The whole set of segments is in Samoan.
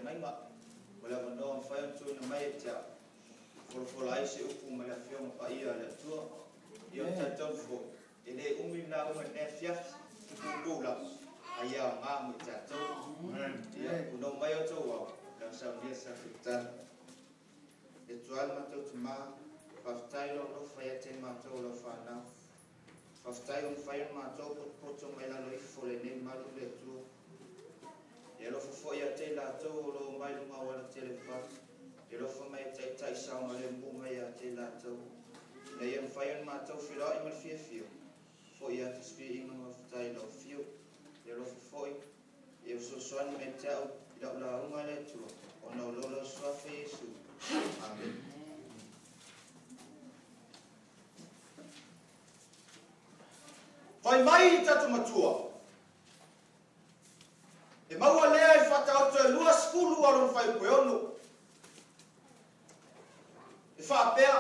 Feagaiga ma le avanoa mafai ona tuuina mai ia te a'u folafola ai se upu ma le Afioga Paia a le Atua. Ia ou te talitonu foi e le umi le lauga i lenei afiafi, e puupuu lava ae ia aoga mo i tatou. Ia punou mai outou ao le a saunia se tatou. Le Atua e le matou Tamā, faafetai i lou alofa ia te matou o lau fanau. Faafetai ua mafai ona matou potopoto mai lalo ifo o lenei malu le Atua. E alofa foi ia te i latou o lo o mai luga o auala televavave. E alofa mai e taitai saogalemu mai ia te i latou. Ina ia mafai ona matou feiloai ma le fiafia. Foi atu se viiga ma faafetai i lau afio. E alofa foi e fesoasoani mai te au i lau lauga le Atua ona o lo lau suafa Iesu. Amene. Fai mai i tatou matua, e maua lea i Faataoto e 20 a lona fuaiupu e 6. E faapea,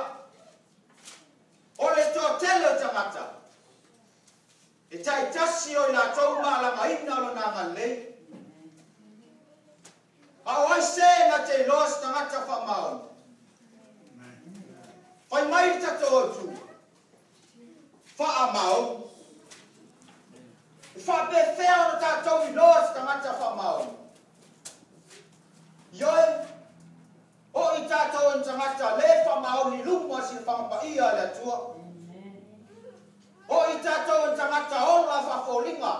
o le toatele o tagata, e taitasi o i latou malagaina lona agalelei. A o ai se na te iloa se tagata faamaoni? Fai mai le tatou autu, faamaoni. E faapefea ona tatou iloa se tagata faamaoni? Ioe, o i tatou e tagata le faamaoni luma silafaga paia a le Atua. O i tatou e tagata ola faafoliga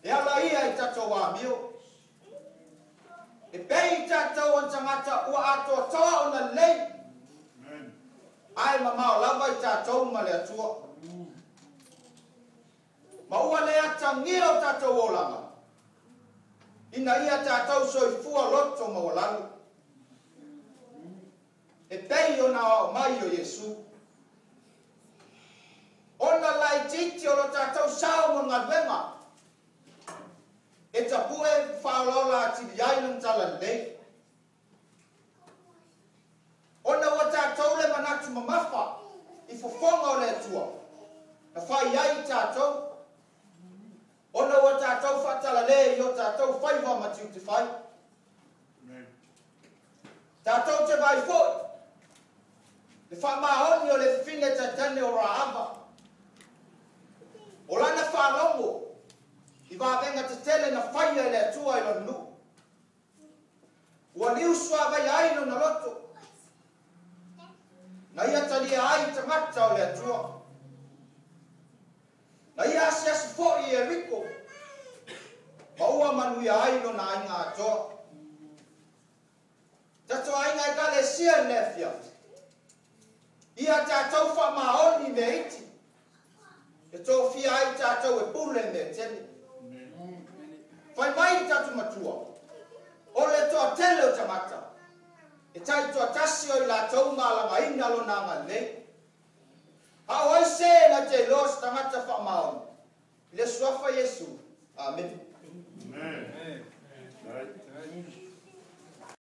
e ala ia i tatou amio. E pei tatou e tagata ua atoatoa ona lelei. Ae mamao lava i tatou ma le Atua. Ma ua le atagia o tatou olaga ina ia tatou soifua loto maualalo. E pei ona aoao mai o Iesu. Ona laitiiti o lo tatou sao mo le galuega e tapue faaolaola atili ai lona talalelei. Ona ua tatou le manatu mamafa i fofoga o le Atua na fai ai i tatou. Ona ua tatou faatalale i o tatou faiva ma tiute fai. Tatou te vaai foi le faamaoni o le fafine taitane o Raava. O lana faalogo i vavega tetele na faia e le Atua i lona nuu. Ua liusuavaia ai lona loto. Na ia talia ai tagata o le Atua. Na ia asiasi foi i Ieriko ma ua manuia ai lona aiga atoa. Tatou aiga Ekalesia i lenei afiafi, ia tatou faamaoni i mea iti, e tofia ai tatou e pule i mea tele. Fai mai le tatou matua, o le toatele o tagata, e taitoatasi o i latou malagaina lona agalelei.